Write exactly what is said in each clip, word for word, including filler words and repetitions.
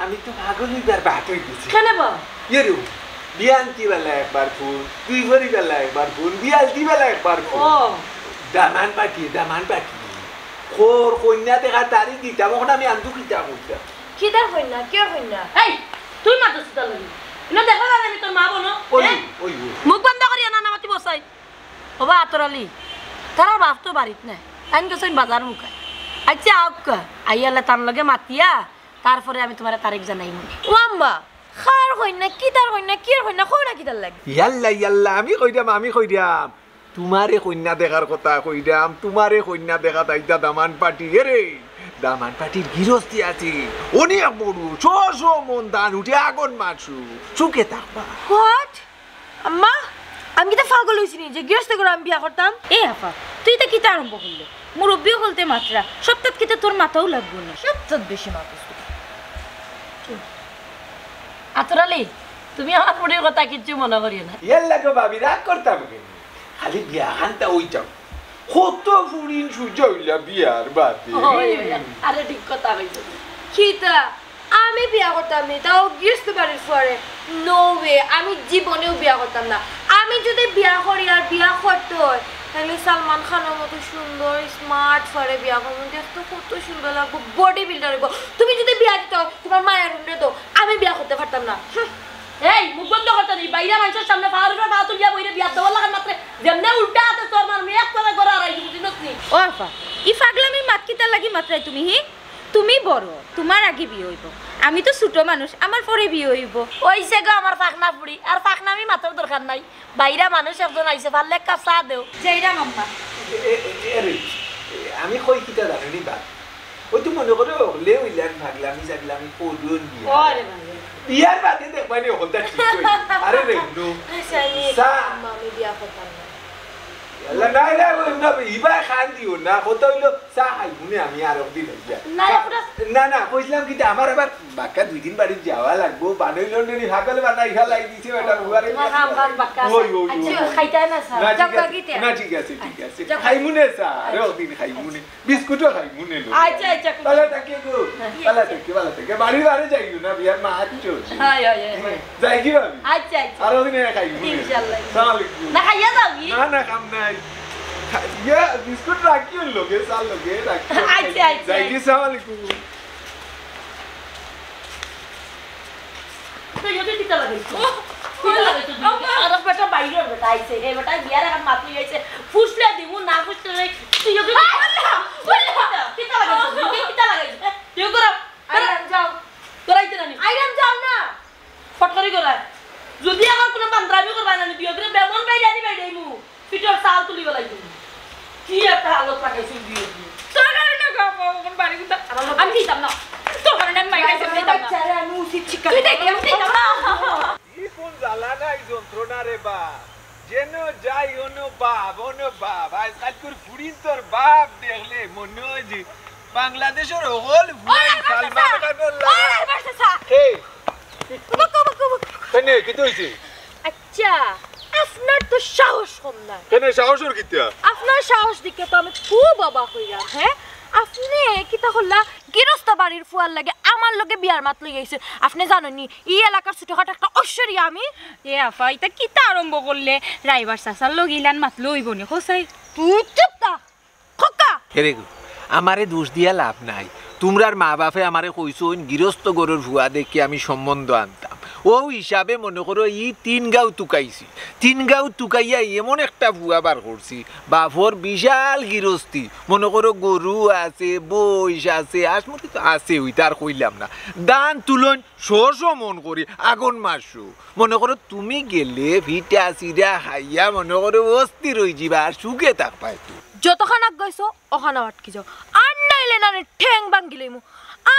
আমি তো পাগল অইবার বাট অই গেছি। কেনে বা? এরে, বিয়ান্তি বেলা একবার ফোন, দুই ভরি বেলা একবার ফোন, বিয়ান্তি বেলা একবার ফোন। ও। দামান পার্টি, দামান পার্টি। খর কইন্যা দেখার তারিখ দিতাম, অখন আমি আন্দু কিতা করতাম? কিতার কইন্যা? কিওর কইন্যা? এই, তুই মাতস কিতার লাগি? ইনো দেখা যায় আমি তোর মা বনো? ওই, হ্যাঁ? ওই, ওই। মুখ বন্ধ করিয়া না, না মাতি বসাই। ওবা আতর আলী, তারার বাপ তো বাড়িত নাই। তাইন গেছইন বাজার মুখায়। আচ্ছা, আউক্কা। আইয়ালে তান লগে মাতিয়া, তারপরে আমি তুমারে তারিখ জানাইমু। ও আম্মা, কার কইন্যা, কিতার কইন্যা, কিওর কইন্যা, কও না কিতার লাগি? ইয়াল্লা, ইয়াল্লা, আমি কইরাম, আমি কইরাম। তুমারে কইন্যা দেখার কথা কইরাম, তুমারে কইন্যা দেখাত আইতা দামান পার্টি। এরে, দামান পার্টির গিরস্তি আছে। অনেক বড়, শ শ মন ধান উঠে আগুন মাসু। সুখে থাকবা। What? আম্মা, আমি কিতা পাগল অইছি নি যে গিরস্তি ঘরো আমি বিয়া করতাম? এ আফা, তুই ইতা কিতা আরম্ভ করলে? মুরব্বি অকলতে মাতরা, সবতাত কিতা তোর মাতাও লাগবো না? সবতাত বেশি মাতস তুই। আতর আলী, তুমি আমার ফুড়ির কথা কিচ্ছু মনো করিও না। ইয়াল্লা গো ভাবি, রাগ করতাম কেনে? খালি বিয়া খানতা অইতাম। কত ফুড়িন সুজা অইলা বিয়ার বাদে। ওই, ওই, আরে ঠিক কথা কইছো। কিতা? আমি বিয়া করতাম নি, তাও গিরস্ত বাড়ির ফুয়ারে। No way, আমি জীবনেও বিয়া করতাম না। আমি যদি বিয়া করি আর বিয়া করতে অয়, তাইলে সালমান খানর মতো সুন্দর, smart ফুয়ারে বিয়া করমু। দেখতে কত সুন্দর লাগবো, body builder অইবো। তুমি যদি বিয়া দিতে অয়, তুমার মায়ার হুনরে দেও, আমি বিয়া করতে পারতাম না। হুঁ। এই, মুখ বন্ধ করতে নেই, বাইরা মানষর সামনে ফাওর উপরে ফাও তুলিয়া বইরে বিয়া দেওয়ার লাখান মাত্রে যেমনে উল্টা আতে চড় মারমু, এক করে গড়া আড়াই দিমু, বুঝছস নি? ও আফা, ই ফাগলামি মাত কিতার লাগি মাতরায় তুমি, হি? তুমি বড়, তুমার আগে বিয়া অইবো। আমি তো ছোট মানুষ, আমার পরে বিয়া অইবো। অইছে গো আমার ফাকনা ফুড়ি, আর ফাকনামি মাতর দরকার নাই। বাইরা মানুষ একজন আইছে, পারলে এক কাপ চা দেও। যাইরাম আম্মা। এ, এ, এ, এরে, এ, আমি কই কিতা জানো নি বা? অউ তো মনো করো, লে অইলাম ফাগলামি, ফাগলামি, করুন বিয়া। ওরে বাবা। বিয়ার বাদে দেখবায় নি, হকলতা ঠিক অইবো। আরে রে, নু। আচ্ছা, আমি চা। আম্মা, আমি বিয়া করতাম না। আল্লাহ, না, না, না, ইবায় খান দিও না, কথা অইলো, চা খাইমুনে আমি আরক দিন আইয়া। না, চা-, ওটা না, না, কইছিলাম কিতা, আমার আবার বাক্কা দুই দিন বাড়িত যাওয়া লাগবো, বানাই লন্ডনি হাগল বানাই হালাই দিছে বেটা, বুয়ারে। তোমার কাম কাজ বাক্কা আছে। ওই, ওই, ওই, আচ্ছা, ওই। খাইতায় না, স্যার। না, ঠিক যাও, আছে, কাকি তে। না, ঠিক আছে, ঠিক আছে। যাও। খাইমুনে, স্যার, আরক দিন খাইমুনে। বিস্কুটও খাইমুনে লো। আচ্ছা, আচ্ছা, খুব ভালা থাকে গো। হ্যাঁ। ভালা থাকে, ভালা থাকে। বাড়ি বাড়ি যাইও না, বিয়ার মা আছো। হয়, হয়, হয়, হয়। যাই কি ভাবি? আচ্ছা, আচ্ছা। আরো দিনে খাইমুনে। ইনশাআল্লাহ। সালাম আলাইকুম। না, খাইয়া যাও কি? না, না, কাম নাই। খা-, ইয়া, বিস্কুট রাখিও লগে, চা লগে রাখিও। আচ্ছা, আচ্ছা। যাই কি, সালাম আলাইকুম। তুই ওদের কিতা লাগাইছিস? ও, কিতা লাগাইছিস? আম্মা। আর বেটা বাইরে বেটা আইছে। হে বেটা বিয়ার এখন মাত্র আইছে। ফুসলে দিমু, না ফুসলে নাই। তুই ওদের আল্লাহ, আল্লাহ। কিতা লাগাইছিস? তুই কিতা লাগাইছিস? হ্যাঁ? তুই করো। আইরাম যাও। তোরাইতে নানি। আইরাম যাও না। ফটকরি করায়। যদি আমার কোনো বান্দরামি করবা না, বিয়োগরে বেমন বাইরে আনি বাইরে আইমু। পিঠর চাল তুলি বেলাই দিমু। কি একটা হালত লাগাইছে বিয়োগ দিয়ে। তোর কারণে গো, বাবা, এখন বাড়ি কোথা? আমি দিতাম না। তোর কারণে আমি মাইর খাইছি, আমি দিতাম না। বাচ্চারে আমি উচিত শিক্ষা তুই দিতাম। দেখলি, আমি দিতাম না। ই কোন জ্বালা নাই যন্ত্রণা রে বা। যেন যাই অনুবাব, অনুবাব। আজকালকুর ফুড়িন্তর বাপ দেখলে মনে হয় যে বাংলাদেশর হকল ফুড়ি ওই, আমার সালমান কাছে। খানর ওই, লাগে। আমার কাছে। কে? বুকু, বুকু, বুকু। কেনে, কিতা অইছে? আচ্ছা, আপনার তো সাহস কম না। কেনে, সাহসর কিতা? আপনার সাহস দেখে তো আমি খুব অবাক অইলাম, হ্যাঁ? আপনে কিতা করলা? গিরস্ত বাড়ির ফুয়ার লাগে আমার লগে বিয়ার মাত লই আইছে। আপনে জানইন নি, ই এলাকার ছোটখাটো একটা ঐশ্বরিয়া আমি। এ আফা, ইতা কিতা আরম্ভ করলে? রাইবার চাচার লগে ইলান মাত লইবো নি, কসাই? তুই চুপ থাক। খোকা! এরে গো, আমারে দোষ দিয়া লাভ নাই। তুমরার মা বাপে আমারে কইছইন, গিরস্ত ঘরর ফুয়া দেখি আমি সম্বন্ধ আনতাম। অউ হিসাবে মনো করো, ই তিন গাঁও তুকাইছি। তিন গাঁও তুকাইয়া এমন একটা ফুয়া বার করছি, বাপর বিশাল গিরস্তি। মনো করো, গরু আছে, বইস আছে, হাঁস মুরগি তো আছে, অইতা আর কইলাম না। ধান তুলইন শ শ মন করি, আগুন মাসু। মনো করো, তুমি গেলে ভিটা চিরা খাইয়া মনো করো অস্থির অইযিবা, আর সুখে থাকবায় তুমি। যতখান আগাইছো, অখানো আটকি যাও, আর নাইলে নানি ঠ্যাং ভাঙ্গি লইমু।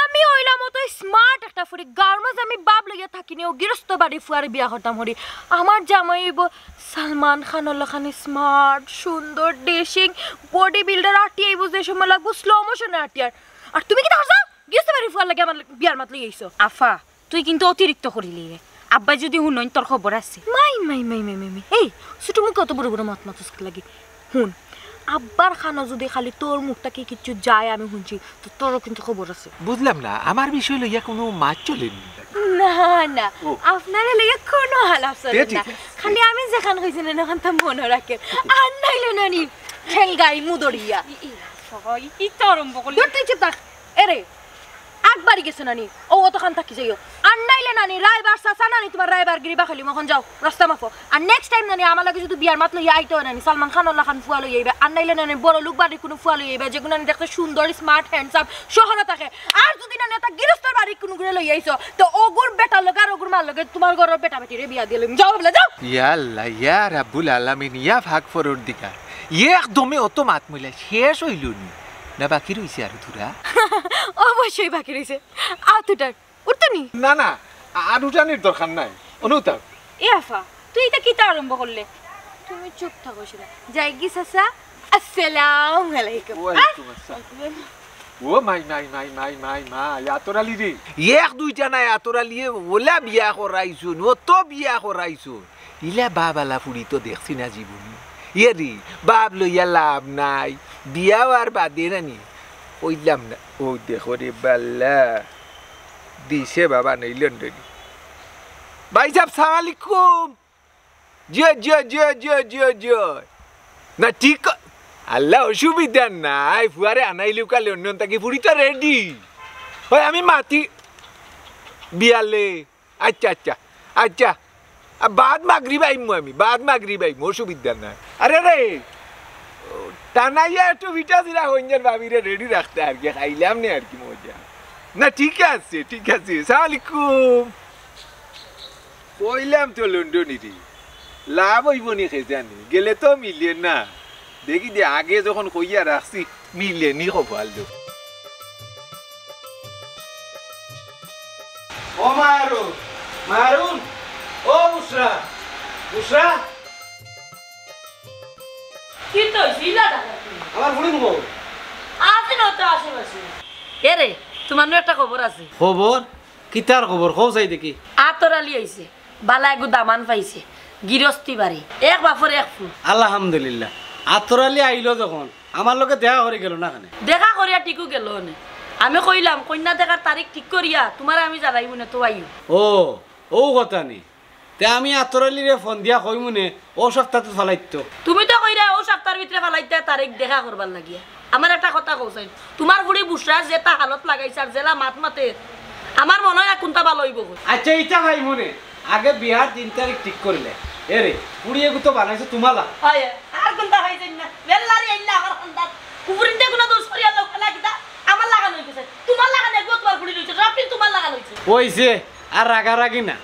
আমি অইলাম অতই smart একটা ফুড়ি, গাঁওর মাঝে আমি বাপ লইয়া থাকি নি, অউ গিরস্ত বাড়ি ফুয়ারে বিয়া করতাম করি। আমার জামাই অইবো সালমান খানর লাখান smart, সুন্দর, dashing, body builder, আটি আইবো যে সময় লাগবো slow motion এ আটিয়ার। আর তুমি কিতা করছো? গিরস্ত বাড়ি ফুয়ার লাগি আমার বিয়ার মাত লই আইছো। আফা, তুই কিন্তু অতিরিক্ত করিলি রে। আব্বায় যুদি হুনইন, তোর খবর আছে। মাই, মাই, মাই, মাই, মাই, মাই। এই, ছোট মুখে অত বড় বড় মাত মাতস কিতা লাগি? হুন, আব্বার কানো যুদি খালি তোর মুখ থাকি কিচ্ছু যায় আমি হুনছি, তো তোরও কিন্তু খবর আছে। বুঝলাম না, আমার বিষয় লইয়া কুনু মাত চলেনি? না, না, ও। আপনারে লইয়া কুনু আলাপ চলে তে না। ঠিক আছে। খালি আমি যেখান কইছি না, ওখান তো মনো রাখেন। আর নাইলে নানি, ঠেঙ্গাই মুদরিয়া। ই, ই, সবাই, ই তো আরম্ভ করলি। দূর তুই চুপ থাক। এরে, আকবারই গেছে নানি, ও অতখান থাকি যাইও। আর নাইলে নানি, রায়বার চাচা নানি, তোমার রায়বার গিরি বাখালি মখন যাও, রাস্তা মাফো। আর next time নানি, আমার লগে যুদি বিয়ার মাত লইয়া আইতে অয় নানি, সালমান খানর লাখান ফুয়া লইয়া আইবা। আর নাইলে নানি, বড় লোক বাড়ির কুনু ফুয়া লইয়া আইবা, যেগু নানি দেখতে সুন্দর, smart, handsome, শহরো থাকে। আর যুদি নানি, একটা গিরস্তর বাড়ির কুনু গুরে লইয়া আইছো, তো ওগুর বেটার লগে আর ওগুর মার লগে তোমার ঘরর বেটা বেটিরে বিয়া দিলাইমু। যাও বলে, যাও। ইয়া আল্লাহ, ইয়া রাব্বুল আলামিন, ইয়া পাক পরওয়ারদিগার। একদমে অত মাত মইলা শেষ অইলো নি? না, বাকি রইছে আরো থুড়া? অবশ্যই বাকি রইছে। আতুটার উঠতো নি? না, না, আর উঠানির দরকার নাই। অনুতাপ। এ আফা, তুই ইটা কিতা আরম্ভ করলে? তুমি চুপ থাকো, সেটা। যাই গি চাচা, আসসালামু আলাইকুম। ওয়ালাইকুম আসসালাম। ও মাই, মাই, মাই, মাই, মাই, মাই, আতর আলী রে। এক দুইটা নাই, আতর আলীয়ে ওলা বিয়া করাইছুন, অত বিয়া করাইছুন। ইলা বাপ আলা ফুড়ি তো দেখছি না জীবনে। এ রে, বাপ লইয়া লাভ নাই, বিয়া অওয়ার বাদে নানি। কইলাম না, ও দেখো রে বাল্লা, দিছে বাবা নেই লন্ডনি। ভাই সাহেব, সালাম আলাইকুম। জি, জি, জি। না, ঠিক ক-, আল্লাহ, অসুবিধা নাই, ফুয়ারে আনাইলিউকা লন্ডন থাকি, ফুড়ি তো রেডি। ওই আমি মাতি বিয়ালে। আচ্ছা, আচ্ছা, আচ্ছা। আ, বাদ মাগরিব আইমু আমি, বাদ মাগরিব আইমু, অসুবিধা নাই। আরে রে, টানাইয়া একটু পিঠা চিরা কইঞ্জার ভাবিরে রেডি রাখতে আর কি, খাইলাম নে আর কি মজা। না, ঠিক আছে, ঠিক আছে। সালাম আলাইকুম। কইলাম তো লন্ডনি রে, লাভ অইবো নি কে জানি, গেলে তো মিলে না। দেখি দে, আগে যখন কইয়া রাখছি, মিলে নি কপাল দো। ও মায়ারুন, মায়ারুন, ও বুশরা, বুশরা। কিতা অইছে? ইলা ডাকো। আমার ফুড়ি কই? আছে না তো আশেপাশে। এ রে, তোমার নু একটা খবর আছে। খবর? কিতার খবর? কও চাই দেখি। আতর আলী আইছে, বালা এগু দামান পাইছে, গিরস্তি বাড়ি, এক বাপর এক ফুত। আলহামদুলিল্লাহ, আতর আলী আইলো যখন, আমার লগে দেখা করি গেল না কেনে? দেখা করিয়া ঠিকউ গেল অনে। আমি কইলাম, কইন্যা দেখার তারিখ ঠিক করিয়া তুমারে আমি জানাইমু নে, তো আইও। ও, অউ কথা নি। তে আমি আতর আলীরে ফোন দিয়া কইমু নে, অউ সপ্তাহত ফালাইতো। তুমি তো কইরা অউ সপ্তাহর ভিতরে ফালাইতায় তারিখ দেখা করবার লাগিয়া। আমার একটা কথা কও চাইন, তুমার ফুড়ি বুশরার যেতা হালত লাগাইছে আর যেলা মাত মাতের, আমার মনো অয় না কুনতা ভালা অইবো গো। আচ্ছা, ইতা পাইমু নে, আগে বিয়ার দিন তারিখ ঠিক করিলে। এ রে, ফুড়ি এগু তো বানাইছো তুমার লাখান। অয়, আর কুনতা পাইছইন না? বেল্লারি আইল্লা আমার খান্দাত। কুফুরিন্দে কুনু দোষ করিয়া লও, খেলা কিতা? আমার লাখান অইগেছে। তুমার লাখান এগু তুমার ফুড়ি লইছে, সব দিন তুমার লাখান অইছে। অইছে, আর রাগারাগি না।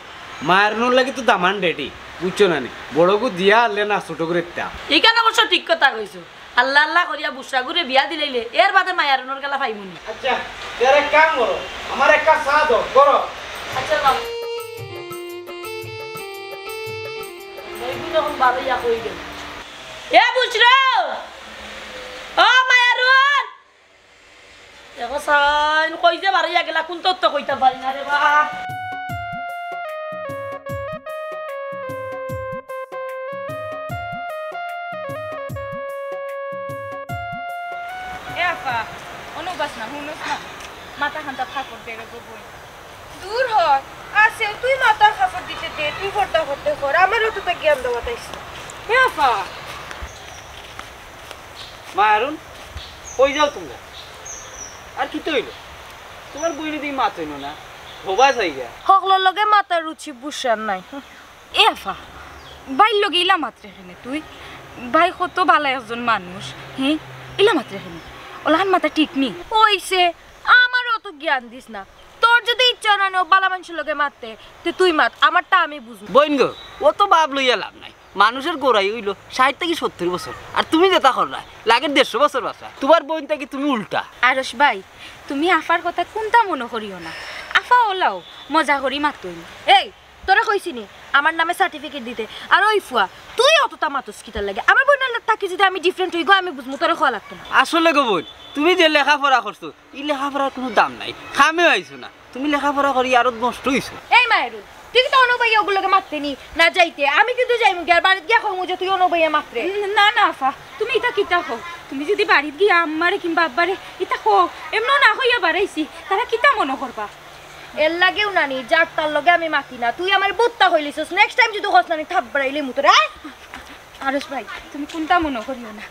মায়ারুনর লাগি তো দামান রেডি, বুঝছো না নি? বড়গু দিয়া আনলে না ছোটগুরে দিতাম। ইখান অবশ্য ঠিক কথা কইছো। আল্লাহ আল্লাহ করিয়া বুশরাগুরে বিয়া দিলাইলে এর বাদে মায়ারুনর গেলা পাইমু নি। আচ্ছা, তে আর এক কাম করো, আমার এক কাপ চা দাও, করো। আচ্ছা, যাও। এগু যখন বারইয়া কই গেল। এ বুশরা! ও মায়ারুন! দেখো চাইন, কই যে বারইয়া গেলা, কুন তথ্য কইতাম পারি না রে বা। এ আফা, অনুবাস না, হুনস না, মাথা খান্তা থাপড় দেবে গো বই। দূর হ, আছে, তুই মাথার কাপড় দিতে দে, তুই পর্দা করতে কর, আমারও তো তা জ্ঞান দেওয়া তাইস না। হে আফা। মায়ারুন, কই যাও তুমরা? আর কিতা অইলো? তুমার বইনে দি মাত অইলো না, হবা যাইগা। হকলর লগে মাতার রুচি বুশরার নাই। এ আফা, ভাইর লগে ইলা মাতরে কেনে তুই? ভাই কত ভালা একজন মানুষ, হে? ইলা মাতরে কেনে? অলাখান মাতা ঠিক নি? অইছে, আমারও অত জ্ঞান দিস না। তোর যুদি ইচ্ছা না অয় ভালা মানষর লগে মাততে, তে তুই মাত, আমারটা আমি বুঝমু। বইন গো, অত ভাব লইয়া লাভ নাই। মানুষর গোড়াই অইলো ষাইট থাকি সত্তইর বছর। আর তুমি যেতা কররায়, লাগের দেড়শো বছর বাঁচরায়। তুমার বইন থাকি তুমি উল্টা। আরশ ভাই, তুমি আফার কথা কুনতা মনো করিও না। আফা অলাউ, মজা করি মাতইন। এই, তোরে কইছি নি, আমার নামে certificate দিতে? আর ওই ফুয়া, তুই অততা মাতস কিতার লাগি? আমার বইনর থাকি যুদি আমি different অই গো, আমি বুঝমু, তোরে কওয়া লাগতো না। আসলে গো বইন, তুমি যে লেখাপড়া করছো, ই লেখাপড়ার কুনু দাম নাই, কামেও আইছো না। তুমি লেখাপড়া করি আরো নষ্ট অইছো। এই মায়ারুন, তুই কিতা অনো ভাইয়া অগুর লগে মাতরে নি না যাইতে? আমি কিন্তু যাইমু গিয়া, আর বাড়িত গিয়া কইমু যে তুই অনো ভাইয়া মাতরে। উম, না, না, আফা, তুমি ইতা কিতা কও? তুমি যুদি বাড়িত গিয়া আম্মারে কিংবা আব্বারে ইতা কও, এমনেও না কইয়া বাড়াইছি, তারা কিতা মনো করবা? এরলাগিউ নানি, যার তার লগে আমি মাতি না। তুই আমারে বুত্তা কইলিছস, next time যুদি কস নানি, থাবড়াইলিমু তোরে, আয়। আরশ ভাই, তুমি কুনতা মনো করিও না।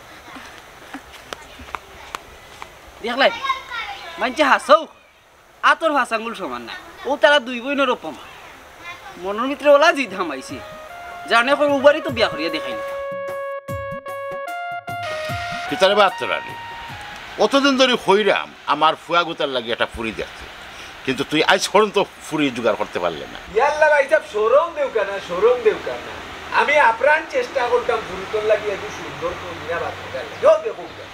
দেখলায় নি? মাইনষে হাছাউ কয়, আতর পাঁচ আঙ্গুল সমান নায়। অউ তারা দুই বইনর উপমা। মনর ভিতরে অলা জিদ হামাইছে। জানে কই, উবারই তো বিয়া করিয়া দেখাইল। কিতারে বা আতর আলী? অতদিন ধরি কইরাম, আমার ফুয়াগুতার লাগি একটা ফুরি দেখতে। কিন্তু তুই আইজ পর্যন্ত ফুরি জোগাড় করতে পারলে না। ইয়াল্লা ভাইসাব, শরম দেউক্কা না, শরম দেউক্কা না। আমি আপ্রাণ চেষ্টা করতাম ফুরিতর লাগি একটু সুন্দর কইন্যা বার করার লাগি। অউ দেখউক্কা,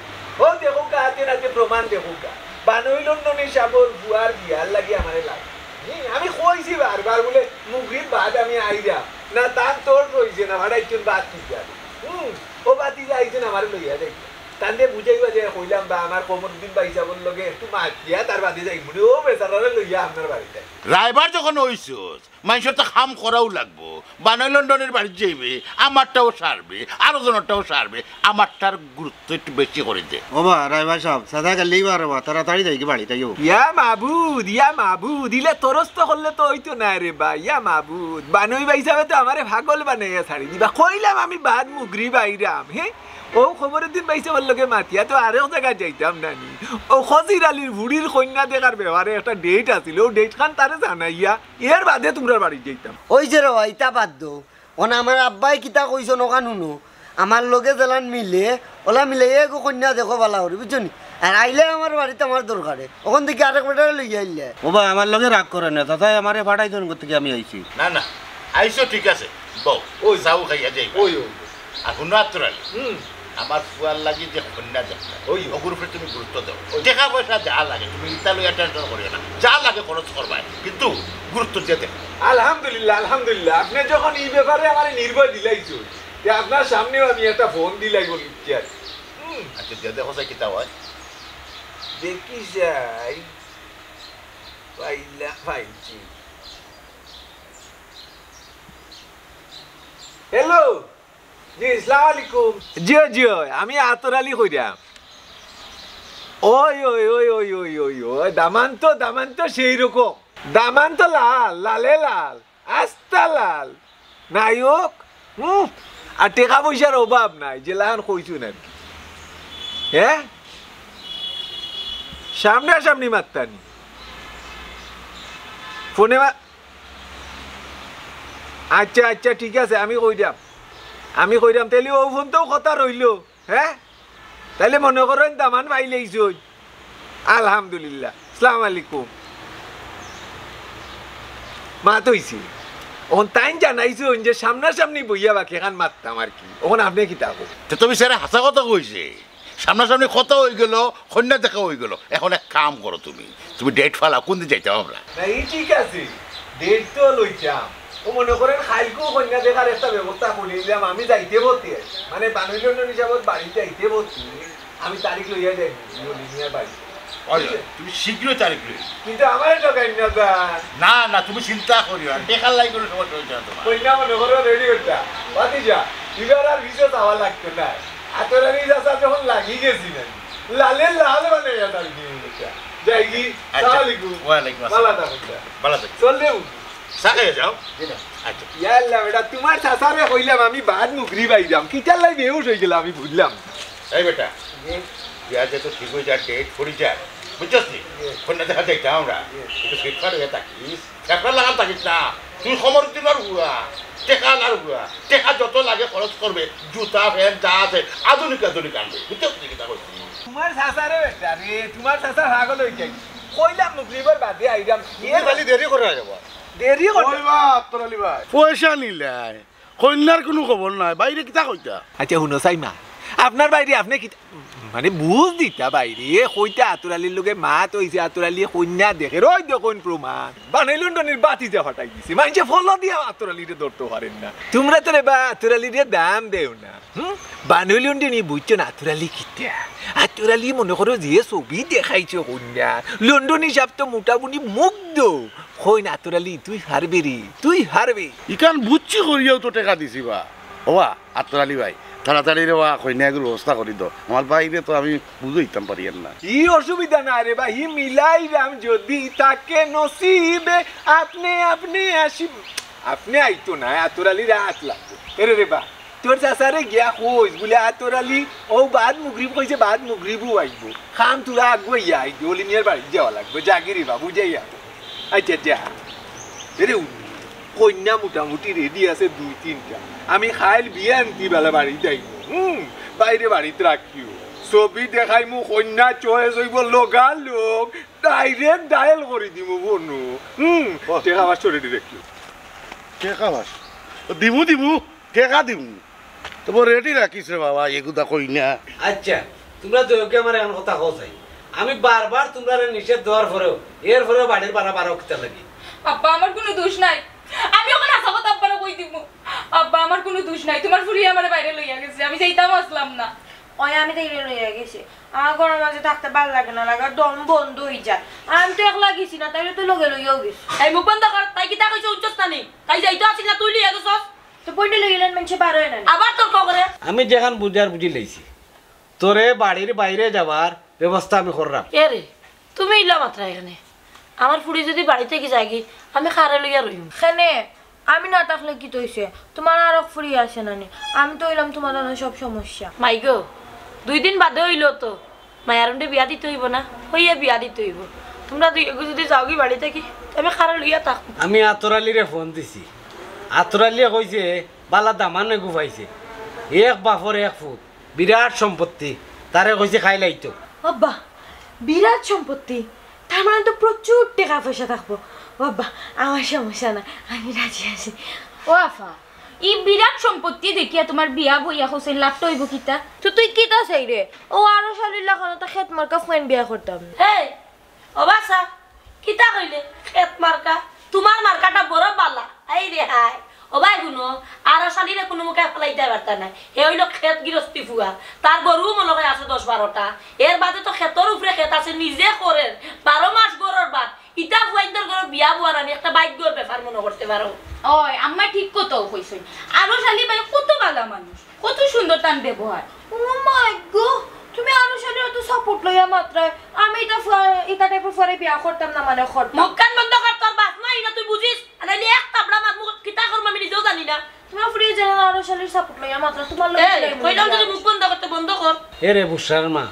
অউ দেখউক্কা, হাতে নাতে প্রমাণ দেখউক্কা। বানই লন্ডনী সাবর ফুয়ার বিয়ার লাগি আমারে লাগে। হুম, আমি কইছি বারবার বুলে, মুগরিব বাদ আমি আইরাম। না, তান তোর রইছে না, ভাড়া একজন বাদ কি যাবে? হুম, অউ বাদ দিলে আইছেন আমারে লইয়া যাইবা। তানরে বুঝাইবা যে কইলাম বা আমার কমরুদ্দিন ভাইসাবর লগে একটু মাতিয়া তার বাদে যাইমুনে, অউ বেচারারে লইয়া আপনার বাড়িত। রায়বার যখন অইছস, মাইনষর তো কাম করাউ লাগবো। বানই লন্ডনীর বাড়িত যাইবে, আমারটাও সারবে, আরো জনরটাও সারবে, আমারটার গুরুত্ব একটু বেশি করি দে। ও বা, রায়বার সাব, সাদা গেলেই বা রে বা, তাড়াতাড়ি যাইগি বাড়িত আইও। ইয়া মাবুদ, ইয়া মাবুদ, ইলা তরস্ত করলে তো অইতো নায় রে বা, ইয়া মাবুদ। বানই ভাইসাবে তো আমারে পাগল বানাইয়া ছাড়ি দিবা। কইলাম আমি বাদ মুগরিব আইরাম, হে? অউ কমরুদ্দিন ভাইসাবর লগে মাতিয়া তো আরক জাগাত যাইতাম নানি। অউ খজির আলীর ফুরির কইন্যা দেখার ব্যাপারে একটা date আছিল, অউ date খান তারে জানাইয়া এর বাদে তুমরার বাড়িত যাইতাম। অই যে রে বা, ইতা বাদ দেও। অখন আমার আব্বায় কিতা কইছইন অখান হুনো। আমার লগে যেলান মিলে, অলা মিলে এগু কইন্যা দেখো ভালা করি, বুঝছো নি? আর আইলে আমার বাড়িত আমার দরকারে। অখন দেখি আরেক বেটারে লইয়া আইলে। ও বা, আমার লগে রাগ করো না, চাচায় আমারে পাঠাইছইন গতিকে আমি আইছি। না, না, আইছো ঠিক আছে, বও, অউ যাও খাইয়া যাইবায়। অউ, অউ। আর হুনো আতর আলী, হুম। আমার ফুয়ার লাগি যে কইন্যা দেখতায়, অউ। অগুর উপরে তুমি গুরুত্ব দেও। অউ। টেকা পয়সা যা লাগে, তুমি ইতা লইয়া tension করিও না, যা লাগে খরচ করবায়, কিন্তু গুরুত্ব দিয়া দেখো। আলহামদুলিল্লাহ, আলহামদুলিল্লাহ, আপনে যখন ই ব্যাপারে আমারে নির্ভয় দিলাইছইন, তে আপনার সামনেও আমি একটা ফোন দিলাই বলি, কি আর? হুম। আচ্ছা, দিয়া দেখো চাই কিতা অয়। দেখি চাই, পাইলা, পাইছি। হ্যালো। জি, আসসালামু আলাইকুম। জি অয়, জি অয়, আমি আতর আলী কইরাম। অয়, অয়, দামান তো, দামান তো সেই রকম। দামান তো লাল, লালে লাল, আস্তা লাল। নায়ক, হুম, আর টেকা পয়সার অভাব নাই, যেলাখান কইছইন আর কি। হে? সামনাসামনি মাততানি। ফোনে মা-, আচ্ছা, আচ্ছা, ঠিক আছে, আমি কইরাম। আমি কইরাম, তাইলে অউ ফোনটাও কথা রইলো, হে? তাইলে মনো করইন দামান পাইলাইছইন। আলহামদুলিল্লাহ। আসসালামু আলাইকুম। মাত অইছে। অখন তাইন জানাইছইন যে সামনাসামনি বইয়া বাকি খান মাততাম আর কি। অখন আপনে কিতা কইন? তে তুমি স্যারে হাছা কথা কইছে। সামনাসামনি কথা অইগেলো, কইন্যা দেখা অইগেলো। অখন এক কাম করো তুমি। তুমি date ফালাও, কুনদিন যাইতাম আমরা? না, ই ঠিক আছে। Date তো লইতাম। অউ মনো করইন কাইলকু কইন্যা দেখার একটা ব্যবস্থা করিলিলাম। আমি যাইতে পথে, মানে বানই লন্ডনী সাবর বাড়িত যাইতে পথে আমি তারিখ লইয়া যাইমু, ইয়ো লিনিয়ার বাড়ি। অয়, তুমি শীঘ্রই তারিখ লইও। কিন্তু আমারে ঠকাইন না, স্যার। না, না, তুমি চিন্তা করিও না, টেকার লাগি কুনু সমস্যা অইতো না তুমার। কইন্যা মনো করো ready অইতা। ভাতিজা, ইবার আর visa চাওয়া লাগতো না। আতর আলী চাচা যখন লাগি গেছি না, লালে লাল বানাইয়া তার কি অইতা। যাইগি, আচ্ছা। আসসালামু আলাইকুম। ওয়ালাইকুম আসসালাম। ভালা থাকো, স্যার। ভালা থাকো। চললে উঠি। চা খাইয়া যাও। জি না। আচ্ছা। ইয়া আল্লাহ, বেটা, তুমার চাচারে কইলাম আমি বাদ মুগরিব আইরাম। কিতার লাগি বেহুশ অইগেলা আমি বুঝলাম। এই বেটা, জি। বিয়া যে তো ঠিক অই যায়, date পড়ি যায়, বুঝছস নি? জি। কইন্যা দেখা যাইতাম আমরা। জি। একটু ফিটফাট অইয়া থাকিস, ফেফড়া লাগান থাকিস না। তুই কমরুদ্দিনর ফুয়া, টেকা আলার ফুয়া, টেকা যত লাগে খরচ করবে, জুতা, pant যা আছে, আধুনিক আধুনিক আনবে, বুঝছস নি কিতা কইছি? তুমার চাচারে বেটা রে, তুমার চাচা পাগল অই যায়। কইলাম মুগরিবর বাদে আইরাম। তুমি খালি দেরি করো না রে বা। দেরি করো। কইবা, আতর আলী ভাই। পয়সা নিলায়, কইন্যার কুনু খবর নাই, বাইরে কিতা কইতা? আচ্ছা, হুনো চাইমা, আপনার ভাইরে আপনে কিতা, মানে, বুঝ দিতা ভাইরে, এ কইতা আতর আলীর লগে মাত অইছে, আতর আলীয়ে কইন্যা দেখের, ওই দেখইন প্রমাণ। বানই লন্ডনীর বাতিজা ফাটাই দিছে, মানষে ফলো দিয়া আতর আলীরে ধরতো পারের না। তুমরা তো রেবা আতর আলীরে দাম দেও না। হুম? বানই লন্ডনী বুঝছো না আতর আলী কিতা? আতর আলী মনে করো যে ছবি দেখাইছে কইন্যা, লন্ডনী সাব তো মোটামুটি মুগ্ধ। কইন আতর আলী, তুই হারবে রে, তুই হারবে। ইখান বুঝছি করিয়াউ তো টেকা দিছি বা। ওবা, আতর আলী ভাই, তাড়াতাড়ি রেবা, কইন্যা এগুর ব্যবস্থা করি দেও। আমার ভাইরে তো আমি বুঝাইতাম পারিয়ার না। ই অসুবিধা নাই রেবা, ই মিলাইরাম যদি থাকে নসিবে, আপনে আপনে আসি, আপনে আইতো না, আতর আলীর আত লাগবো। এরে রেবা, তোর চাচারে গিয়া কইস, বুলে আতর আলী, অউ বাদ মুগরিব কইছে, বাদ মুগরিবউ আইবো। খাম তোরা আগুয়াইয়া আইবি, অলি মিয়ার বাড়িত যাওয়া লাগবো, জাগি রেবা, বুঝাইয়া। আচ্ছা, যা। এরে উন্নি, কইন্যা মোটামুটি রেডি আছে দুই তিনটা। আমি খাইল বিয়া আনতি বেলা বাড়িত আইমু। হুম, ভাইরে বাড়িত রাখিও। ছবি দেখাইমু, কইন্যা চয়েস অইবো লগালগ, ডাইরেক্ট ডায়াল করি দিমু বনু। হুম, বাহ। টেকা পাঁচশো রেডি রাখিও। টেকা পাঁচশো? দিমু, দিমু, টেকা দিমু। তো রেডি রাখিস রে বাবা, এগুদা কইন্যা। আচ্ছা, তুমরা দুইওকে আমারে এমন কথা কও চাই। আমি বারবার তুমরারে নিষেধ দেওয়ার পরেও, এর পরেও বাড়ির বারা বারাও কিতা লাগি? আব্বা, আমার কুনু দুষ নাই। আমি অখন হাছা কথা আব্বারে কই দিমু। আব্বা, আমার কুনু দুষ নাই। তুমার ফুড়িয়ে আমারে বাইরে লইয়া গেছে। আমি যাইতাম আছলাম না। ওই আমি তাইরে লইয়া গেছি। আমার ঘরর মাঝে থাকতে ভালা লাগে না, লাগা দম বন্ধ অই যায়। আমি তো একলা গেছি না, তাইলে তো লগে লইয়াও গেছি। এই মুখ বন্ধ কর, তাই কিতা কইছে হুনছস না নি? তাই যাইতো আছিল না, তুই লইয়া গেছস। তো পয়টা লইয়া গেলেন, মানষে বারো এনে। আবার তর্ক করে। আমি যেখান বুঝার বুঝি লইছি, তোরে বাড়ির বাইরে যাবার ব্যবস্থা আমি কররাম। এরে, তুমি ইলা মাতরায় কেনে? আমার ফুড়ি যুদি বাড়ি থাকি যায়গি, আমি কারে লইয়া রইমু? কেনে, আমি না থাকলে কিতা অইছে? তুমার আরক ফুড়ি আছে না নি? আমি তো অইলাম তুমার অনো সব সমস্যা। মাইগো, দুই দিন বাদে অইলো তো, মায়ারুনরে বিয়া দিতে অইবো না? অইয়া বিয়া দিতে অইবো। তুমরা দুইওগু যুদি যাওগি বাড়ি থাকি, তে আমি কারে লইয়া থাকমু? আমি আতর আলীরে ফোন দিছি। আতর আলীয়ে কইছে, বালা দামান এগু পাইছে। এক বাপর এক ফুত। বিরাট সম্পত্তি, তারে কইছি খাইলাইতো। আব্বা, বিরাট সম্পত্তি, তার মানে তো প্রচুর টেকা পয়সা থাকবো। ও আব্বা, আমার সমস্যা না, আমি রাজি আছি। ও আফা, ই বিরাট সম্পত্তি দেখিয়া তুমার বিয়া বইয়া হোসেন লাভটা অইবো কিতা? তো তুই কিতা চাইরে? ও আরো শালির লাখান তো খেত মার্কা ফুয়াইন বিয়া করতাম। এই, ও বাছা, কিতা কইলে? খেত মার্কা? তুমার মার্কাটা বড় বালা। এই রে হায়। ও ভাই হুনো, আরো শালিরে কুনু মুখে ফালাইতায় পারতা নায়। হে অইলো খেত গিরস্তি ফুয়া। তার গরু মনো অয় আছে দশ বারোটা। এর বাদে তো খেতর উপরে খেত আছে, নিজে করের। বারো মাস ঘরর ভাত। ইতা ফুয়াইন্তর ঘরো বিয়া বওয়ার আমি একটা ভাগ্যর ব্যাপার মনো করতে পারো। ওই, আম্মা ঠিক কথাউ কইছইন। আরো শালি ভাই কত বালা মানুষ, কত সুন্দর তান ব্যবহার। ও মাই গো, তুমি আরো শালির অত সাপোর্ট লইয়া মাতরায়। আমি ইতা ফুয়া, ইতা টাইপর ফুয়ারে বিয়া করতাম না মানে করতাম। মুখখান বন্ধ কর, তোর বাপ মা ইনা তুই বুঝিস? আর নাইলে এক থাবড়া মারমু, কিতা করমু আমি নিজেও জানি না। তুমার ফুড়িয়ে জানে না আরো শালির সাপোর্ট লইয়া মাতরায়, তুমার লগে এই, মিলাই কইলাম মিলাই যদি আছে। মুখ বন্ধ করতে বন্ধ কর। এ রে বুশরার মা,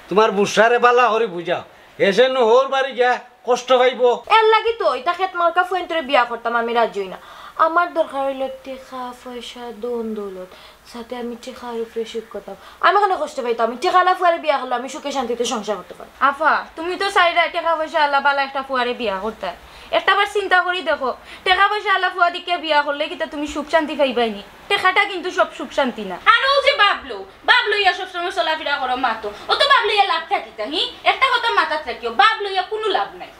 তুমার বুশরারে বালা করি বুঝাও। এসে নু হউর বাড়ি গিয়া কষ্ট পাইবো। এর লাগি তো ইতা খেত মার্কা ফুয়াইন্তরে বিয়া করতাম আমি রাজি অই না। আমার দরকার অইলো টেকা, পয়সা, ধন, দৌলত, যাতে আমি টেকার উপরে সুখ করতাম। আমি কেনে কষ্ট পাইতাম? আমি টেকাআলা ফুয়ারে বিয়া করলে আমি সুখে শান্তিতে সংসার করতে পারমু। আফা, তুমি তো চাইরায় টেকা পয়সা আলা বালা একটা ফুয়ারে বিয়া করতায়। একটা বার চিন্তা করি দেখো, টেকা পয়সা আলা ফুয়া দেখিয়া বিয়া করলে কিতা তুমি সুখ শান্তি পাইবায় নি? টেকাটা কিন্তু সব সুখ শান্তি না। আর অউ যে বাপ লও, বাপ লইয়া সবসময় চলাফিরা করো, মাতো। অত বাপ লইয়া লাভটা কিতা, হি? একটা কথা মাথাত রাখিও, বাপ লইয়া কুনু লাভ নাই।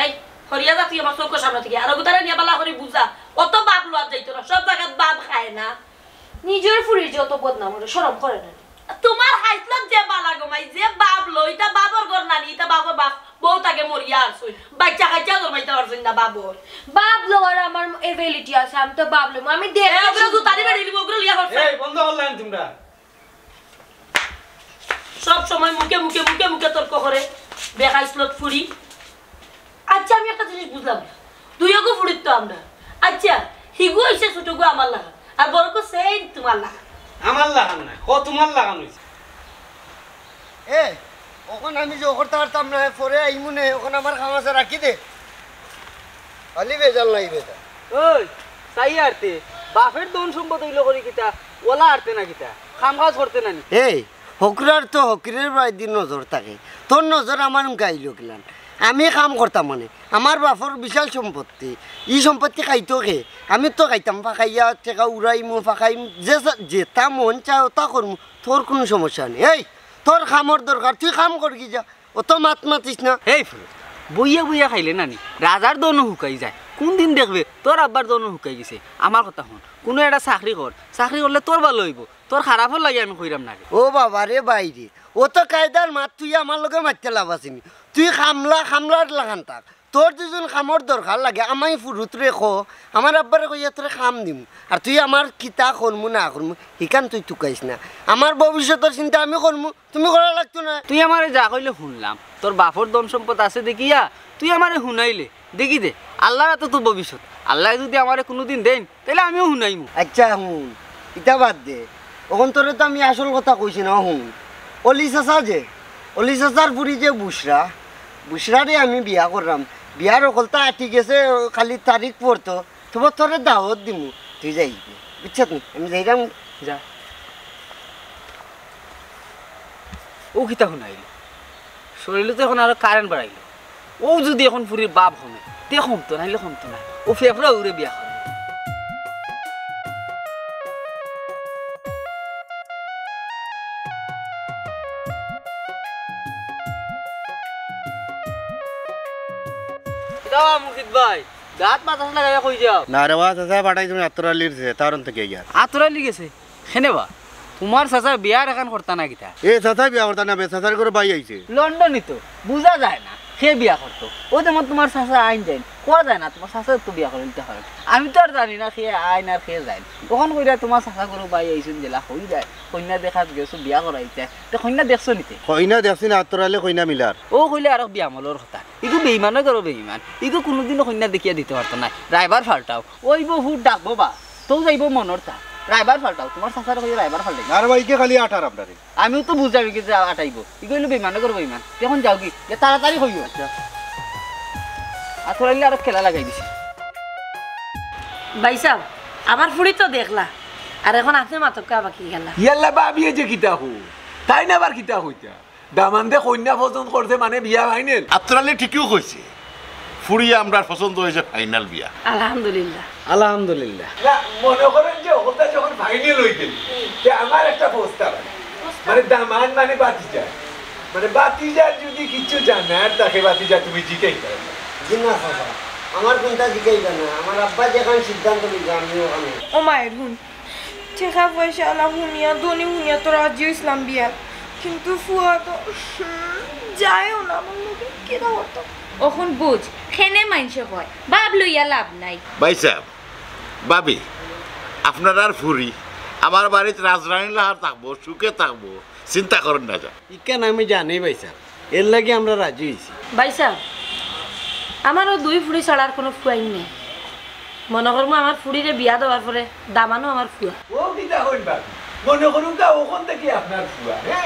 এই, হরিয়া যা তুই আমার চউখর সামনে থাকি। আর অগুতারে নিয়া বালা করি বুঝা, অত বাপ লওয়া যাইতো না, সব জাগাত বাপ খায় না। নিজর ফুড়ির যে অত বদনাম, অইলে শরম করে না নি? তুমার হাইছলত যে বালা গো মাই, যে বাপ লও, ইতা বাপর ঘর না নি, ইতা বাপর বাপ, বউত আগে মরিয়া আরছইন, বাইচ্চা কাইচ্চা জন্মাইতা পারছইন না বাপর। বাপ লওয়ার আমার এবিলিটি আছে, আমি তো বাপ লইমু, আমি দেখ এ, ওগুলো জুতারি বেড়ি লিব, ওগুলো লিয়া করছে। এই, বন্ধ করলাম তুমরা। সব সময় মুখে মুখে, মুখে মুখে তর্ক করে, বেহাইছলত ফুড়ি। আচ্ছা, আমি একটা জিনিস বুঝলাম না, দুইওগু ফুড়ির তো আমরা। আচ্ছা, হিগু অইছে ছোটগু আমার লাখান, আর বড়গু সেম তুমার লাখান। আমার লাখান না, ও তুমার লাখান অইছে। এ, অখন আমি যে করতে পারতাম না, পরে আইমু নে, অখন আমার কাম আছে, রাখি দে। খালি বেজাল নাই বেজাল। ওই, চাই আরতে, বাপের ধন সম্পদ অইলো করি কিতা, ওলা আরতে না কিতা, কাম কাজ করতে না নি? এই, হকরার তো হকরের বায়দি নজর থাকে, তোর নজর আমার মুখে আইলো কিলান? আমি কাম করতাম মানে, আমার বাপর বিশাল সম্পত্তি, ই সম্পত্তি খাইতো কে? আমি তো খাইতাম, ফাঁকাইয়া টেকা উড়াইমু, ফাঁকাইমু, যে সা-, যেটা মন চায় ওটা করমু, তোর কুনু সমস্যা নাই। এই, তোর কামর দরকার, তুই কাম করগি যা, অত মাত মাতিস না। এই ফুরুত, বইয়া বইয়া খাইলে নানি রাজার ধনও হুকাই যায়। কুনদিন দেখবে তোর আব্বার ধনও হুকাই গেছে। আমার কথা হুন, কুনু একটা চাকরি কর, চাকরি করলে তোর ভালা অইবো, তোর খারাপর লাগি আমি কইরাম না রে। ও বাবা রে বাইরে, অত কায়দার মাত তুই আমার লগে মাততে লাভ আছে নি। তুই কামলা, কামলার লাখান থাক। তোর দুইজন কামর দরকার লাগে, আমায় ফুরুতরে ক, আমার আব্বারে কইয়া তোরে কাম দিমু। আর তুই আমার কিতা করমু না করমু, হিখান তুই তুকাইস না। আমার ভবিষ্যতর চিন্তা আমি করমু, তুমি করা লাগতো না। তুই আমারে যা কইলে হুনলাম, তোর বাপর ধন সম্পদ আছে দেখিয়া তুই আমারে হুনাইলে। দেখি দে, আল্লার আতো তো ভবিষ্যৎ। আল্লায় যুদি আমারে কুনুদিন দেইন, তাইলে আমিও হুনাইমু। আচ্ছা হুন, ইতা বাদ দে। অখন তোরে তো আমি আসল কথা কইছি না, হুন। অলি চাচা যে, অলি চাচার ফুড়ি যে বুশরা, বুশরারে আমি বিয়া কররাম। বিয়ার হকলতা আটি গেছে, খালি তারিখ পড়তো। তবু তোরে দাওয়াত দিমু, তুই যাইবি। বুঝছত নি? আমি যাইরাম। যা। ও কিতা হুনাইল? শরীলো তো অখন আরো কারেন্ট বাড়াইল। ও যুদি অখন ফুড়ির বাপ হমে, তে কমতো, নাইলে কমতো না। ও ফেফড়া উড়ে বিয়া করে। কিতা বা মুর্শিদ ভাই, দাঁত বাতাস লাগাইয়া কই যাও? না রে বা, চাচা পাঠাইছইন আতর আলীর যে, তার অন্তে গিয়া। আতর আলী গেছে? কেনে বা? তুমার চাচায় বিয়ার এখান করতা না কিতা? এ চাচায় বিয়া করতা না বে, চাচার ঘরো ভাই আইছে। লন্ডনি তো, বুঝা যায় না, কে বিয়া করতো। ও যেমন তুমার চাচা আইন যাইন, কওয়া যায় না, তুমার চাচায় তো বিয়া করিলিতা পারইন। আমি তো আর জানি না কে আইন আর কে যাইন। অখন কইরা তুমার চাচার ঘরো ভাই আইছইন যেলা কই যায়, কইন্যা দেখাত গেছো বিয়া করাইতায়। তে কইন্যা দেখছো নি তে? কইন্যা দেখছি না, আতর আলী কইন্যা মিলার। ও কইলে আরক বিয়ামলর কথা। ইগু বেইমানর ঘরো বেইমান। ইগু কুনুদিনও কইন্যা দেখিয়া দিতো পারতো নায়। রায়বার পাল্টাও। অইবো হুর ডাকবো বা। তেউ যাইবো মনর তা। রায়বার পাল্টাও। তুমার চাচারে কইয়া রায়বার পাল্টাই। না রে বা, ইগে খালি আটার আমরারে। আমিও তো বুঝাবি কি যে আটাইবো। ইগু অইলো বেইমানর ঘরো বেইমান। তে অখন যাওগি। ইয়া তাড়াতাড়ি কইও। আচ্ছা। আতর আলীয়ে আরো খেলা লাগাই দিছে। ভাইসাব, আমার ফুড়ি তো দেখলা। আর অখন আপনে মাতউক্কা বাকি গেলা। ইয়াল্লা ভাবিয়ে যে কিতা কও। তাইন আবার কিতা কইতা? দামান্দে কইন্যা পছন্দ করছে মানে বিয়া ফাইনাল। আতর আলী ঠিকউ কইছে, ফুড়ি আমরার পছন্দ অইছে, ফাইনাল বিয়া। আলহামদুলিল্লাহ। আলহামদুলিল্লাহ। না, মনো করইন যে অকলতা যখন ফাইনাল অইগেল, তে আমার একটা প্রস্তাব আছে। প্রস্তাব? মানে দামান্দ মানে ভাতিজা। মানে ভাতিজার যুদি কিচ্ছু জানার থাকে ভাতিজা তুমি জিকাইতায়। জি না চাচা, আমার কুন্তা জিকাইবা না, আমার আব্বায় যেখান সিদ্ধান্ত নিবা আমি অখান। ও মায়ের হুন, টেকা পয়সাআলা হুনিয়া, ধনী হুনিয়া তো রাজি অইছলাম বিয়াত, কিন্তু ফুয়া তো, হুম, যায়ও না আমার লগে, কিতা করতো? অখন বুঝ, কেনে মাইনষে কয়, বাপ লইয়া লাভ নাই। ভাইসাব, ভাবি, আপনারার ফুড়ি আমার বাড়িত রাজরানীর লাখান থাকবো, সুখে থাকবো, চিন্তা করইন না যান। ইখান আমি জানি ভাইসাব, এরলাগি আমরা রাজি অইছি। ভাইসাব, আমারও দুই ফুড়ি ছাড়া আর কুনু ফুয়াইন নাই। মনো করমু আমার ফুড়িরে বিয়া দেওয়ার পরে দামানও আমার ফুয়া। ও কিতা কইন বা? মনো করউক্কা অখন থাকি আপনার ফুয়া, হে?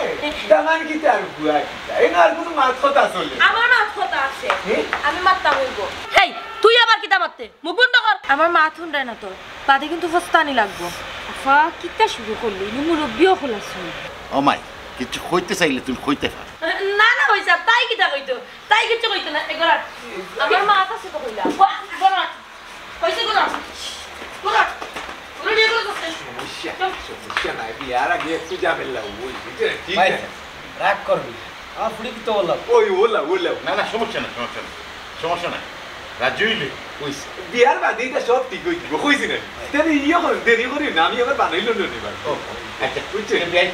দামান কিতা আর ফুয়া কিতা? এনো আর কুনু মাত কথা চলে? আমার মাত কথা আছে। হে? আমি মাততাম অইবো। এই, তুই আবার কিতা মাততে? মুখ বন্ধ কর। আমার মাত হুনরায় না তো। বাদে কিন্তু ফস্তানি লাগবো। আফা, কিতা শুরু করলি? ইনো মুরব্বি অকল আছইন। ও মাই, কিচ্ছু কইতে চাইলে তুমি কইতে পারো। না, না, অইছে, তাই কিতা কইতো? তাই কিচ্ছু কইতো না। এ গলার, আমার মাত আছে তো কইলা। গলার, কইছে গলার। গলার, গলার নিয়ে গলার কাছে। সমস্যা, সমস্যা নাই। বিয়ার আগে একটু ঝামেলা অইবো, বুঝছো? ঠিক ভাই, আছে। রাগ করবি না। আমার ফুড়ি কিতা অলা? ওই, অলা, অলা। না, না, সমস্যা নাই, সমস্যা নাই। সমস্যা নাই। রাজি অইলে অইছে। বিয়ার বাদে ইটা সব ঠিক অইযিবো, কইছি না? তাইলে ইয়ে করো, দেরি করিও না, আমি আবার বানাইলাম না এবার। ও, আচ্ছা। বুঝছো? বিয়াই,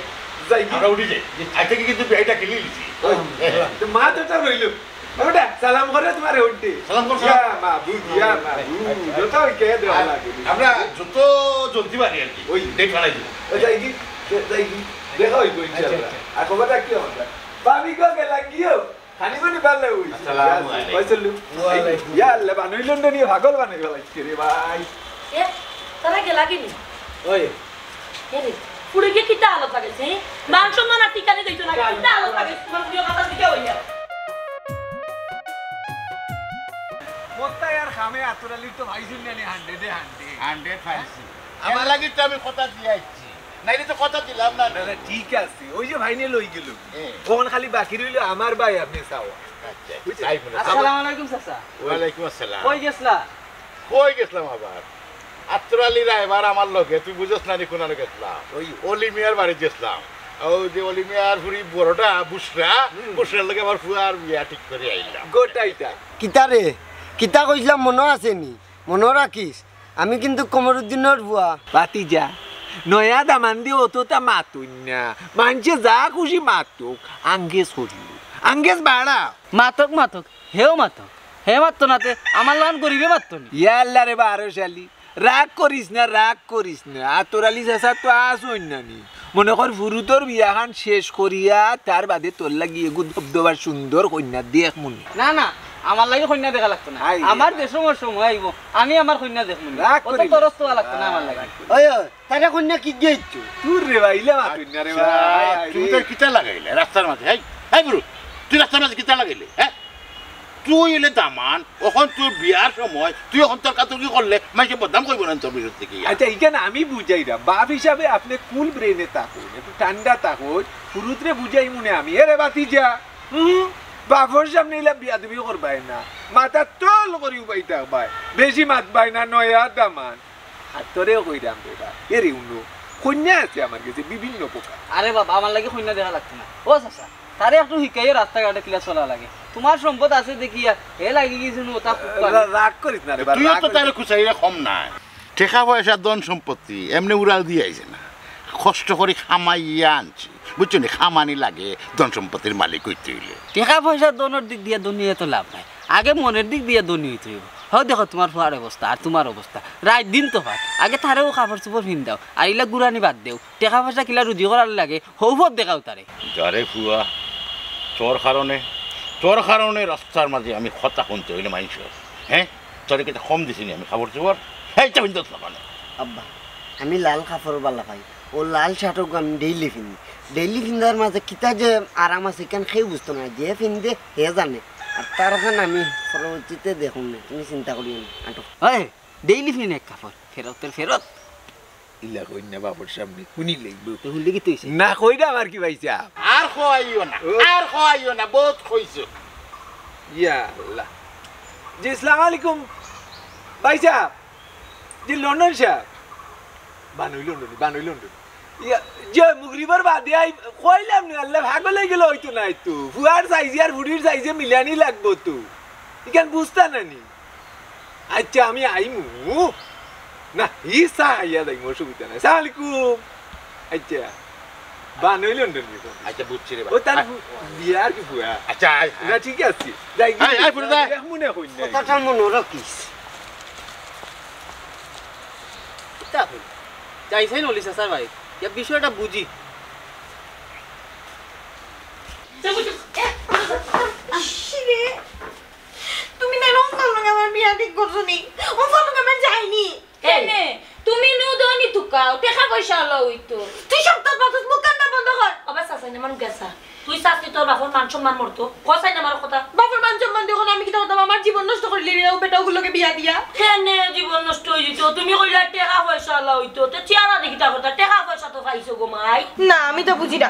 যাই কি? আমরা উঠি যাই। আচ্ছা, কি কিন্তু বিয়াইটা কিনে নিছি? ওই, হ্যাঁ, হ্যাঁ। তো মা তো তা রইলো। ওটা সালাম করে তোমার উঠে। সালাম কর, ইয়া সালাম। মাবুদ, ইয়া মাবুদ। আচ্ছা, আচ্ছা। যত ওই কে দেওয়া আর লাগে। আমরা যত জলদি পারি আর কি। ওই। ডেট ফালাই দিব। ও, যাই কি? যাই কি? দেখা অইবো ইনশাআল্লাহ। আচ্ছা, আচ্ছা। আর খবর রাখি আমরা। ভাবি গো, গেলা গিও? খালি মানে ভালা অইছে। আসসালামু আলাইকুম। ওয়ালাইকুম। ইয়া আল্লাহ, বানাই লন্ডনিয়ে পাগল বানাই ফেলাইছে রে ভাই। এ, তারা গেলা কিনি? ওই। এ রে, ফুড়িরে কিতা হালত লাগাইছে, হে? মান সম্মান আর টিকানি দিতো না, কিতা হালত লাগাইছে? তোমার ফুড়ির কথা জিকাও ইয়া। মোত্তা ইয়ার খামে আতর আলীর তো ভাই শুনলে নি, হান্ড্রেডে হান্ড্রেড। হান্ড্রেড পাইছি। আমার লাগি তো আমি কথা দিয়া আইছি। নাইলে তো কথা দিলাম না। না, না, ঠিক আছে। ওই যে ফাইনাল অইগেলো। হ্যাঁ। অখন খালি বাকি রইলো আমার ভাই আপনে চাওয়া। আচ্ছা, আচ্ছা, তাই মনে হয়। আসসালামু আলাইকুম চাচা। ওয়ালাইকুম আসসালাম। কই গেছলা? কই গেছলাম আবার? আতর আলী রায়বার আমার লগে, তুই বুঝছ না নি কুনানো গেছলাম? ওই অলি মিয়ার বাড়ি গেছলাম। ওই যে অলি মিয়ার ফুড়ি বড়টা বুশরা, হুম। বুশরার লগে আমার ফুয়ার বিয়া ঠিক করি আইলাম। গোটাইটা। কিতা রে? কিতা কইছলাম মনো আছে নি? মনো রাখিস, আমি কিন্তু কমরুদ্দিনর ফুয়া। ভাতিজা, নয়া দামান্দি অততা মাতইন না। মানষে যা খুশি মাতুক, আঙ্গেজ করিও। আঙ্গেজ বাড়া। মাতক, মাতক, হেও মাতক। হে মাততো না তে, আমার লাখান গরিবে মাততো নি। ইয়া আল্লাহ রে বারো শালি, রাগ করিস না, রাগ করিস না। আতর আলী চাচা তো আছইন না নি। মনে কর ফুরুতর বিয়াখান শেষ করিয়া তার বাদে তোর লাগি এগু দবদবার সুন্দর কইন্যা দেখমুনে। না, না, আমার লাগি কইন্যা দেখা লাগতো না। আই রে আমার ভাই। যে সময় সময় আইবো, আমি আমার কইন্যা দেখমুনে। রাগ অত করিস না। তরস তো লাগতো না আমার লাগি। ওই, ওই, তারা কইন্যা কি গেইছো? দূর রে ভাই, ইলা মাতইন না রে আচ্ছা, ভাই, আরে। তুমি তার কিতা লাগাইলে রাস্তার মাঝে? এই, এই বুরু, তুই রাস্তার মাঝে কিতা লাগাইলে, হ্যাঁ? তুই অইলে দামান, অখন তোর বিয়ার সময়, তুই অখন তর্কাতর্কি করলে, মানষে বদনাম কইবো না তোর বিরুদ্ধে গিয়া? আচ্ছা, ইখান আমি বুঝাইরাম। বাপ হিসাবে আপনে cool brain-এ থাকইন, একটু ঠান্ডা থাকইন, ফুরুতরে বুঝাইমুনে আমি। এরে ভাতিজা, হুম, বাপর সামনে ইলা বিয়াদবি করবায় না, মাথা তল করি উবাই থাকবায়, বেশি মাতবায় না, নয়া দামান। আর তোরেও কইরাম রে বা, এরে উনো, কইন্যা আছে আমার গেছে বিভিন্ন প্রকার। আরে বাবা, আমার লাগি কইন্যা দেখা লাগতো না। ও চাচা, তারে একটু হিকাইও রাস্তাঘাটে কিলা চলা লাগে। তুমার সম্পদ আছে দেখিয়া হে লাগি গেছে নু, তা খুব পারে। রা-, রাগ করিস না রে বা, তুইও রাগ তো করিস তারে না। খুঁচাইলে কম নায়। টেকা পয়সা ধন সম্পত্তি এমনে উড়াল দিয়া আইছে না, কষ্ট করি কামাইয়া আনছি, বুঝছো নি? কামানি লাগে ধন সম্পত্তির মালিক অইতে অইলে। টেকা পয়সা ধনর দিক দিয়া ধনী অইয়া তো লাভ নাই, আগে মনর দিক দিয়া ধনী অইতে অইবো। হউ দেখো তুমার ফুয়ার অবস্থা আর তুমার অবস্থা, রাইত দিন তফাত। আগে তারেও কাপড় চোপড় ফিন্দাও, আর ইলা গুরানি বাদ দেও। টেকা পয়সা কিলা রুজি করার লাগে, হউ পথ দেখাও তারে। যারে ফুয়া, তোর কারণে, তোর কারণে রাস্তার মাঝে আমি কথা হুনতে অইলে মানষর, হ্যাঁ? তোরে কিতা কম দিছি নি আমি কাপড় চোপড়? এই তো ফিন্দস না কেনে? আব্বা, আমি লাল কাপড় বালা পাই, অউ লাল শার্ট অগু আমি ডেইলি ফিন্দি। ডেইলি ফিন্দার মাঝে কিতা যে আরাম আছে, ইখান কেউ বুঝতো না, যে ফিন্দে হে জানে। আর তার খান আমি পরবর্তীতে দেখমুনে, তুমি চিন্তা করিও না, আটো। ওই, ডেইলি ফিন এক কাপড়, ফেরতের ফেরত। ইলা কইন না বাপর সামনে, হুনিলাইবো। তে হুনলে কিতা অইছে? না কইরাম আর কি ভাইসাব। আর কওয়াইও না, ও। আর কওয়াইও না, বউত কইছো। ইয়া আল্লাহ। জি, আসসালামু আলাইকুম। ভাইসাব। জি, লন্ডন সাব। বানই লন্ডনি, বানই লন্ডনি। ইয়া, জি, মুগরিবর বাদে আই, কইলাম নি, আল্লাহ, পাগল অইগেলে অইতো নায় তো। ফুয়ার সাইজে আর ফুড়ির সাইজে মিলানি লাগবো তো। ইখান বুঝতা না নি? আচ্ছা, আমি আইমু। না, হি চা খাইয়া যাইমু, অসুবিধা নাই। সালাম আলাইকুম। আচ্ছা, বানই লন্ডনি। আচ্ছা, বুঝছি রে বা। ও তার আ- ফু-, বিয়া আর কি ফুয়া? আচ্ছা, আয়, আয়। না, ঠিক আছে। যাই আয়, আয়, ফুয়া, যাই। দেখমুনে কইন না। কথাটা মনো রাখিস। কিতা কই? যাইছইন অলি চাচার বাড়ি। ইয়া বিষয়টা বুঝি। ইশরে, তুমি না অনর লগে আমার বিয়া ঠিক করছো নি? অনর লগে আমার যাইনি। কেনে? তুমি নু ধনী তুকাও, টেকা পয়সা অলা অইতো। তুই সব তোর বাপর মুখ কান্দা বন্ধ কর। আবার চাচাই না মানু গেছা। তুই চাচি তোর বাপর মান সম্মান মরতো। কসাই না আমার কথা। বাপর মান সম্মান দেখো না, আমি কিতা করতাম? আমার জীবন নষ্ট করিলিবি না, ও বেটা অগুর লগে বিয়া দিয়া। কেনে জীবন নষ্ট অইযিতো? তুমি কইলা টেকা পয়সা অলা অইতো। তে চেহারা দেখি তা কথা, টেকা পয়সা তো পাইছো গো মাই। না, আমি তো বুঝি না।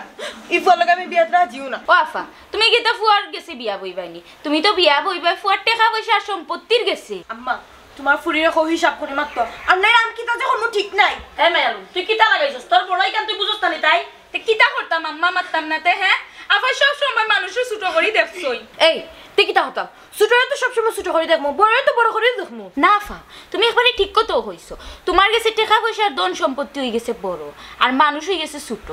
ই ফুয়ার লগে আমি বিয়াত রাজিও না। ও আফা, তুমি কিতা ফুয়ার গেছে বিয়া বইবায়নি? তুমি তো বিয়া বইবায় ফুয়ার টেকা পয়সা আর সম্পত্তির গেছে। আম্মা, তুমার ফুড়িরে কও হিসাব করি মাততো। আর নাইলে আমি কিতা যে করমু ঠিক নাই। এ মায়ালু, তুই কিতা লাগাইছস? তোর বড়াই কেন তুই বুঝস না নি তাই? তে কিতা করতাম আম্মা, মাততাম না তে, হ্যাঁ? আফায় সব সময় মানুষরে ছোট করি দেখছইন। এই, তে কিতা করতাম? ছোটরে তো সবসময় ছোট করি দেখমু, বড়রে তো বড় করি দেখমু। না আফা, তুমি একবারে ঠিক কথাউ কইছো। তুমার গেছে টেকা পয়সা আর ধন সম্পত্তি অইগেছে বড়, আর মানুষ অইগেছে ছোট।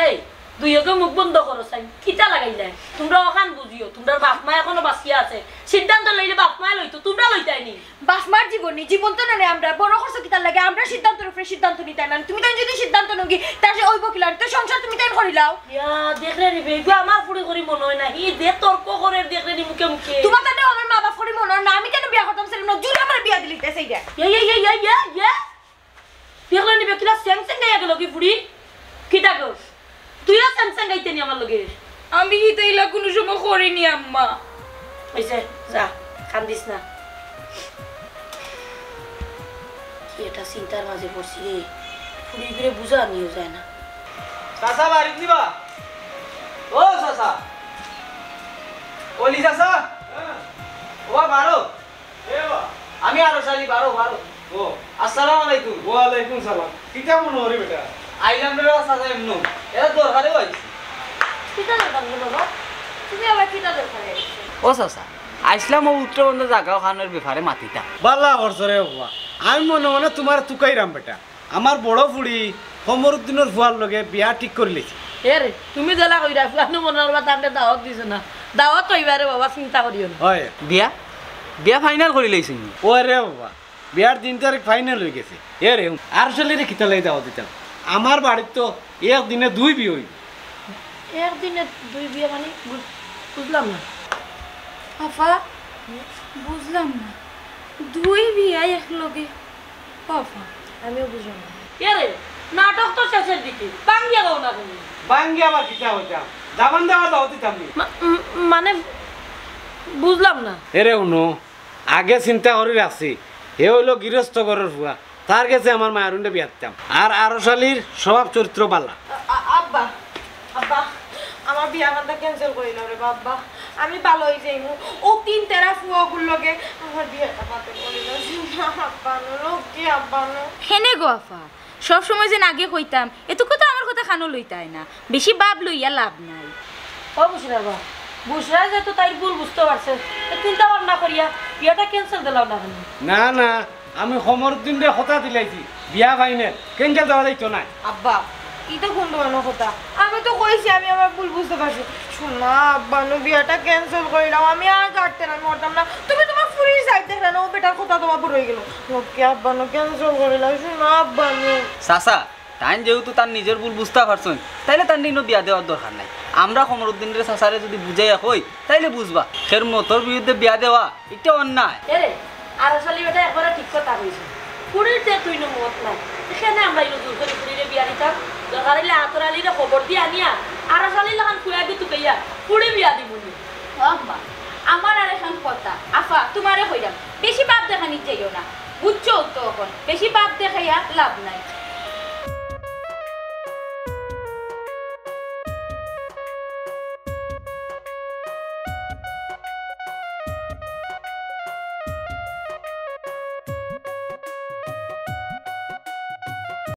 এই, দুইওগে মুখ বন্ধ করো চাইন। কিতা লাগাইলায়? তুমরা অখান বুঝিও, তুমরার বাপ মা এখনো বাঁচিয়া আছে। সিদ্ধান্ত লইলে বাপ মায় লইতো, তুমরা লইতায় নি। বাপ মার জীবন নি, জীবন তো না নে আমরা। বড় করছো কিতার লাগি? আমরা সিদ্ধান্তর উপরে সিদ্ধান্ত নিতায় না। তুমি তাইন যদি সিদ্ধান্ত নওগি, তা সে অইবো কিলা? তো সংসার তুমি তাইন করিলাও। ইয়া, দেখরে নি বে, ইগু আমার ফুড়ি করি মনো অয় না। হি যে তর্ক করের দেখরে নি মুখে মুখে। তুমার তাতে আমার মা বাপ করি মনো অয় না। আমি কেনে বিয়া করতাম সেটা না, জুরে আমার বিয়া দিলি, দেশে গিয়া। ইয়া, ইয়া, ইয়া, ইয়া, ইয়া, ইয়া। দেখরে নি বে, কিলা সেং সেং গাইয়া গেল কি ফুড়ি? কিতা গো? তুইও সেং সেং গাইতে নি আমার লগে? আমি কিতা ইলা কুনু সময় করিনি আম্মা। অইছে, যা, কান্দিস না। কি একটা চিন্তার মাঝে পড়ছি রে, ফুড়িগুরে বুঝানিও যায় না। চাচা বাড়িত নি বা? ও চাচা। অলি চাচা, ও বারো। আমি আরো শালি বারো, বারো। ও। আসসালামু আলাইকুম। ওয়ালাইকুম সালাম। কিতা মনে করি বেটা? আইলাম রে বাবা চাচা এমনু। এরা দরকারে আইছি। কিতা দরকার রে বাবা? তুমি আবার কিতা দরকারে আইছো? ও চাচা, আইসলাম ও উত্তরবঙ্গ জাগা ওখানোর ব্যাপারে মাতিতা। বালা করছো রে বাবা। আমি মনে মনে তোমার তুকাইরাম বেটা। আমার বড় ফুড়ি কমরুদ্দিনর ফুয়ার লগে বিয়া ঠিক করিলিছে। এ রে, তুমি যেলা কইরা ফুয়ানু মনে করবা তানরে দাওয়াত দিছো না। দাওয়াত অইবা রে বাবা, চিন্তা করিও না। হয়। বিয়া? বিয়া ফাইনাল করিলিছে নি? ও রে বাবা, বিয়ার দিন তারিখ ফাইনাল অইগেছে। এ রে, আর শালিরে কিতা লাগি দাওয়াত দিতাম? আমার বাড়িত তো এক দিনে দুই বিয়া অইবো। এক দিনে দুই বিয়া মানে? বুঝ-, বুঝলাম না। আফা, বুঝলাম না। দুই বিয়া এক লগে? ও আফা, আমিও বুঝলাম না। এ রে, নাটক তো শেষের দিকে, ভাঙ্গিয়া কও না তুমি। ভাঙ্গিয়া আবার কিতা কইতাম? জামান দেওয়া দাওয়াত দিতাম নি। মা-, উম, মানে, বুঝলাম না। এ রে হুনো, আগে চিন্তা করি রাখছি, হে অইলো গিরস্ত ঘরর ফুয়া, তার গেছে আমার মায়ারুনরে বিয়া দিতাম। আর আরো শালির স্বভাব চরিত্র বালা। আ-, আ-, আব্বা, আব্বা, আমার বিয়া খানটা ক্যান্সেল করিলাও রে বাবা। আমি বালা অই যাইমু। ও তিন তেরা ফুয়াগুর লগে আমার বিয়াটা বাতিল করিলাও। আব্বা নু, লক্ষ্মী আব্বা নু। হেনে গো আফা, সব সময় যেন আগে কইতাম, এটুকু তো আমার কথা কানো লইতায় না। বেশি ভাব লইয়া লাভ নাই। ও বুশরা বা, বুশরা যেহেতু তাইর ভুল বুঝতে পারছে, তো চিন্তা ভাবনা করিয়া বিয়াটা ক্যান্সেল দিলাও না কেনে? না, না, আমি কমরুদ্দিনরে কথা দিলাইছি, বিয়া ফাইনাল, ক্যান্সেল দেওয়া যাইতো নায়। আব্বা, ইটা কোন ধরনের কথা? আমি তো কইছি আমি আমার ভুল বুঝতে পারছি। শোনা আব্বা নু, বিয়াটা ক্যান্সেল করিলাও, আমি আর কাটতে না, আমি করতাম না। তুমি তোমার ফুরির সাইড দেখলে না, ও বেটার কথা তোমার বড় অই গেল। লক্ষ্মী আব্বা নু, ক্যান্সেল করিলাও, শোনা আব্বা নু। চাচা, তাইন যেহেতু তান নিজর ভুল বুঝতা পারছইন, তাইলে তানরে ইনো বিয়া দেওয়ার দরকার নাই। আমরা কমরুদ্দিনরে চাচারে যুদি বুঝাইয়া কই, তাইলে বুঝবা। হের মতর বিরুদ্ধে বিয়া দেওয়া, ইটা অন্যায়। এরে, আরো শালি বেটা একবারে ঠিক কথা কইছে। ফুরির যে তুই নু মত নাই, এখানে আমরা ইনো জোর করি ফুরিরে বিয়া দিতাম। দরকার অইলে আতর আলীরে খবর দিয়া আনিয়া, আরো শালি লাখান ফুয়াবি তুকাইয়া, ফুরি বিয়া দিমু নি। ও আব্বা, আমার আর এখন কথা, আফা, তোমারে কইরাম, বেশি ভাব দেখানি যাইও না, বুঝছো তো? এখন বেশি ভাব দেখাইয়া লাভ নাই।